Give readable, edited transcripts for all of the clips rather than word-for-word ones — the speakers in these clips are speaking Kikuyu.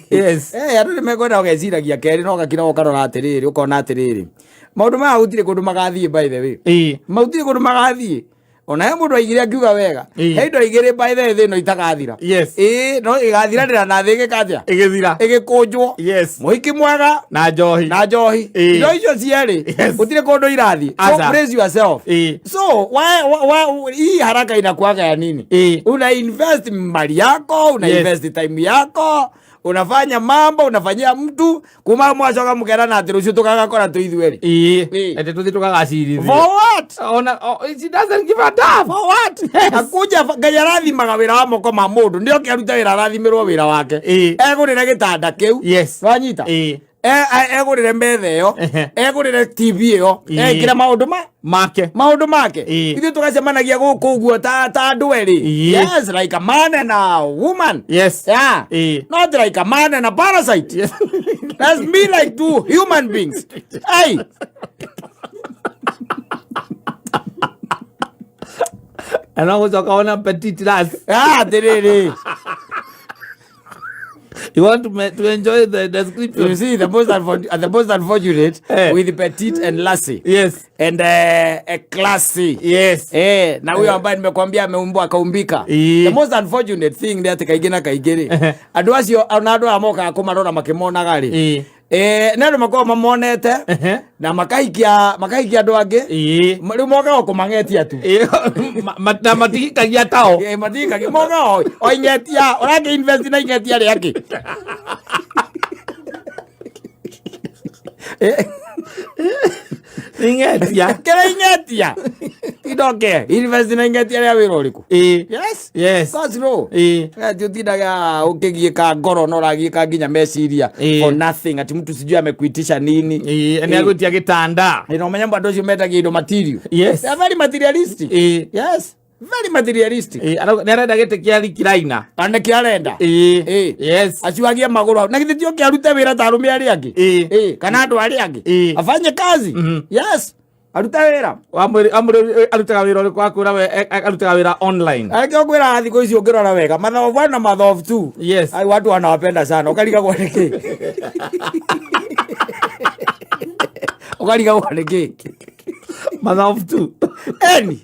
Yes. Andũ nĩ mekwenda ũgeciragia kerĩ no ũgakira ũkarora atĩrĩrĩ, ũkona atĩrĩrĩ, maũndũ maya gũtirĩ kũndũ magathiĩ, by the way. Matirĩ kũndũ magathiĩ. Ona he mũndũ aigire akiuga wega, he indo igĩrĩ, by the way, thĩ ĩno itagathira. Ĩĩ, no ĩgathiranĩra na thĩ ĩgĩka atĩa? Ĩgĩthira. Ĩgĩkũnjwo. Mũhiki mwega na njohi. Na njohi. Indo icio cierĩ gũtirĩ kũndũ irathiĩ. So Aca. brace yourself. So why, hii haraka inakuaga ya nini? Una invest mali yako, una invest time yako, unafanya mambo, unafanyia mtu kuma mwacoka mukerana atĩ rũciũ tũgagakora twĩ ithuerĩ. Ete tũthiĩ tũkagacirithio. For what? Ona oh, she doesn't give a damn. For what? Akuja Ngai arathimaga wĩra wa moko ma mũndũ, nĩ oke arute wĩra, arathimĩrwo wĩra wake. Egũrĩre gĩtanda kĩu. Wanyita? Egũrĩre metha ĩyo, egũrĩre TV ĩyo, ekĩre maũndũ ma make. Maũndũ make. Ithuĩ tũgacemanagia gũkũ ũguo ta andũ erĩ. Yes, like a man and a woman. Yeah. Not like a man and a parasite. That's me, like two human beings. Hey. Na no gũcoka wona petite lass. Ah, atĩrĩrĩ. You want to enjoy the description. You see, the most unfortunate with petite and lassie and a classy. Na huyo ambaye nimekwambia ameumbwa akaumbika. The most unfortunate thing nĩ atĩ kaingĩ na kaingĩ rĩ, andũ acio ona andũ aya mokaga kũmarora makĩmonaga rĩ, nĩ andũ makoragwo mamonete na makahikia andũ angĩ. Rĩu mokaga o kũmang'etia tu. Na matigikagia tao. Matigikagia, mokaga o ing'etia, ũrakĩ invest na ing'etia rĩakĩ? Ing'etia. Kĩrĩa ing'etia indoke invest na ing'etia rĩa wĩra ũrĩkũ? Yes. Go slow. Ati utindaga ũkĩgiĩka ngoro na ũragiĩka nginya meciria for nothing, ati mtu sijui amekuitisha nini. Nĩ agwĩtia gĩtanda. Na ũmenye andũ acio metagia indo material. They are very materialistic. Yes, very materialistic. Nĩ arenda gĩtĩ kĩa recliner. Na nĩkĩo arenda. Acuagie magũrũ hau na githĩ ti oke arute wĩra ta arũme arĩa angĩ? Kana andũ arĩa angĩ. Afanye kazi. Yes, arute wĩra. Wamwĩre arutaga wĩra ũrĩkũ, akwĩra we arutaga wĩra online. Akĩo kwĩra thikũ ici ũngĩrora wega, mother of one na mother of two. Ai, watu wanawapenda sana, ũkarigagwo nĩkĩ, ũkarigagwo nĩkĩ. Mother of two. Eni.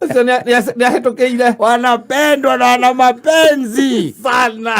Ũcio nĩ ahĩtũkĩire. Wanapendwa na wana mapenzi sana.